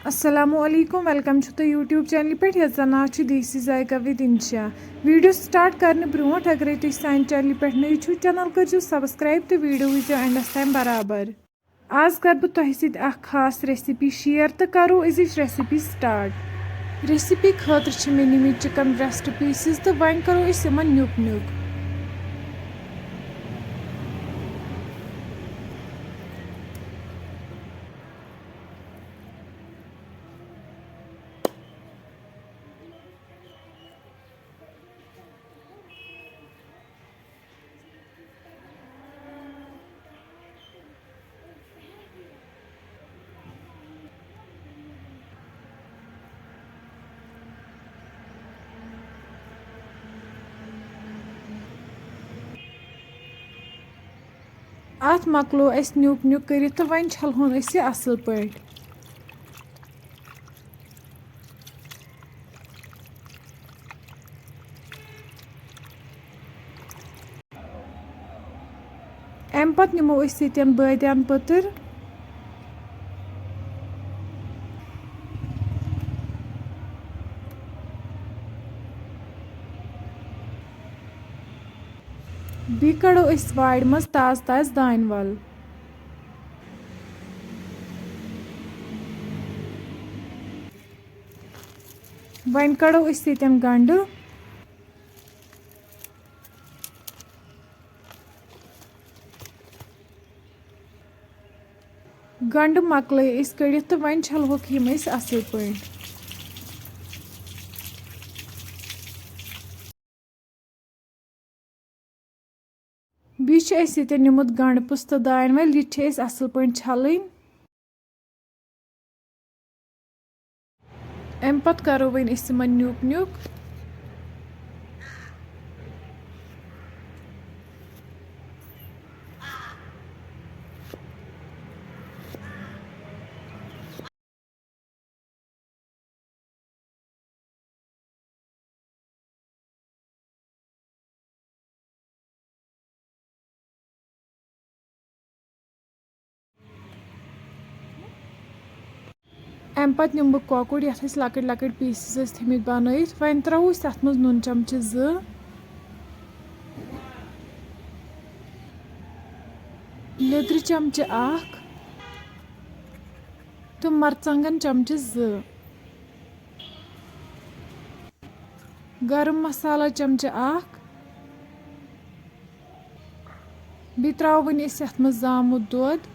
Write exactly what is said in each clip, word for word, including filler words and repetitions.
السلام علیکم، welcome چھُ تۄہہِ YouTube چینلہِ پٮ۪ٹھ یَتھ زَن ناو چھُ دیسی ذایقہ with انشا۔ ویڈیو سٹارٹ کرنہٕ برونٛٹھ اگرے تُہۍ سانہِ چینلہِ پٮ۪ٹھ نٔوۍ چھِو، چینل کٔرزیو سبسکرائب تہٕ ویڈیو وٕچھزیو اینڈس تام برابر۔ آز کرٕ بہٕ تۄہہِ سۭتۍ اکھ خاص ریسیپی شیئر تہٕ کرو أزِچ ریسیپی سٹارٹ۔ ریسیپی خٲطرٕ چھِ مےٚ نِمٕتۍ چکن بریسٹ پیسز تہٕ وۄنۍ کرو أسۍ یِمن نیُک نیُک۔ اتھ مۄکلو اسہِ نیُک نیُک کٔرِتھ تہٕ وۄنۍ چھلہون أسۍ یہِ اصل پٲٹھۍ۔ امہِ پتہٕ نِمو أسۍ ییٚتٮ۪ن بٲدیان پٔتٕر۔ بیٚیہِ کڑو أسۍ وارِ منٛز تازٕ تازٕ دانہِ ول۔ وۄنۍ کڑو أسۍ ییٚتٮ۪ن گنڈٕ۔ گنڈٕ مۄکلٲے أسۍ کٔڑِتھ تہٕ وۄنۍ چھلہوکھ یِم أسۍ اصل پٲٹھۍ۔ بیٚیہِ چھِ اَسہِ ییٚتٮ۪ن نیُمُت گنڈٕ پُستہٕ دانہِ ول، یہِ تہِ چھِ اَسہِ اَصٕل پٲٹھۍ چھَلٕنۍ۔ اَمہِ پَتہٕ کَرو وۄنۍ أسۍ یِمَن نیُک نیُک۔ اَمہِ پَتہٕ نِمہٕ بہٕ کۄکُر، یَتھ أسۍ لۄکٕٹۍ لۄکٕٹۍ پیٖسٕز ٲسۍ تھٲمٕتۍ بَنٲیِتھ۔ وۄنۍ ترٛاوو أسۍ تَتھ منٛز نُن چَمچہٕ زٕ، لیٚدرِ چَمچہٕ اَکھ تہٕ مَرژٕوانٛگَن چَمچہٕ زٕ۔ گرم مسالہ چمچہٕ اکھ۔ بیٚیہِ ترٛاوو وۄنۍ أسۍ یَتھ منٛز زامُت دۄد،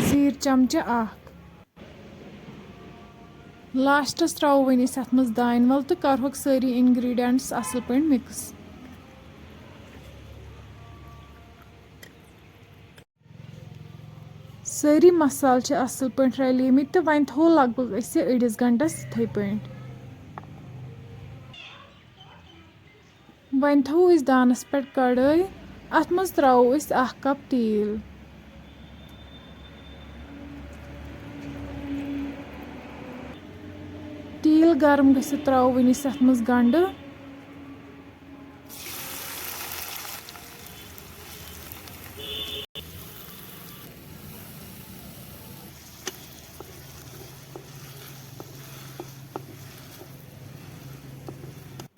زیٖر چمچہٕ اکھ۔ لاسٹس ترٛاوو وۄنۍ أسۍ یَتھ منٛز دانہِ ول تہٕ کرہوکھ سٲری ingredients اَصٕل پٲٹھۍ mix۔ سٲری مسالہٕ چھِ اَصٕل پٲٹھۍ رَلیمٕتۍ تہٕ وۄنۍ تھاوو لگ بگ أسۍ یہِ أڑِس گھنٹَس یِتھَے پٲٹھۍ۔ وۄنۍ تھاوو أسۍ دانَس پٮ۪ٹھ کڑٲے۔ اَتھ منٛز ترٛاوو أسۍ اَکھ کپ تیٖل۔ تیٖل گرم گٔژھِتھ ترٛاوو وۄنۍ أسۍ اَتھ منٛز گنڈٕ۔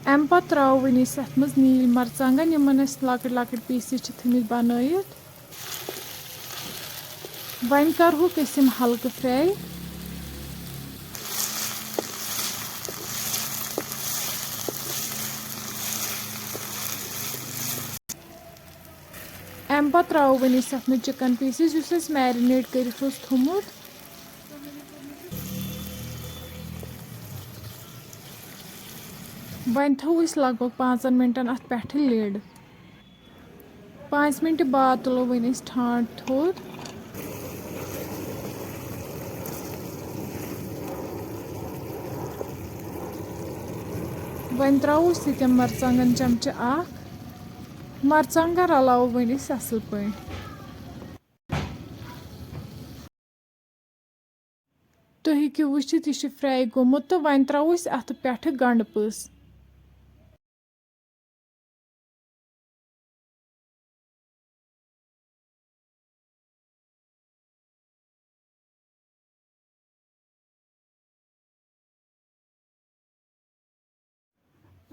اَمہِ پَتہٕ ترٛاوو وۄنۍ أسۍ اَتھ منٛز نیٖلۍ مَرژٕوانٛگَن، یِمَن أسۍ لۄکٕٹۍ لۄکٕٹۍ پیٖسِز چھِ تھٲمٕتۍ بَنٲیِتھ۔ وۄنۍ کرہوکھ أسۍ یِم ہلکہٕ fry۔ اَمہِ پَتہٕ ترٛاوو وۄنۍ أسۍ اَتھ منٛز chicken pieces، یُس اَسہِ marinate کٔرِتھ اوس تھوٚمُت۔ وۄنۍ تھاوو أسۍ لگ بگ پانٛژن مِنٹَن اَتھ پٮ۪ٹھٕ lid۔ پانٛژِ مِنٹہِ بعد تُلو وۄنۍ أسۍ ٹھانٛڈ تھوٚد۔ وۄنۍ ترٛاوو أسۍ ییٚتٮ۪ن مَرژٕوانٛگَن چمچہٕ اَکھ۔ مَرژٕوانٛگَن رَلاوو وۄنۍ أسۍ اَصٕل پٲٹھۍ۔ تُہۍ ہیٚکِو وٕچھِتھ، یہِ چھُ fry گوٚمُت تہٕ وۄنۍ ترٛاوو أسۍ اَتھ پٮ۪ٹھٕ گنٛڈٕ پٔژھ۔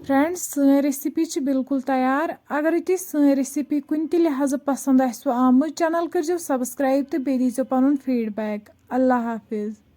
فرینڈز، سٲنۍ ریسیپی چھِ بالکل تیار۔ اگرے تُہۍ سٲنۍ ریسیپی کُنہِ تہِ لحاظہٕ پسند آسِوٕ آمٕژ، چینل کٔرزیو سبسکرائب تہٕ بیٚیہِ دیٖزیو پنُن فیڈ بیک۔ اللہ حافظ۔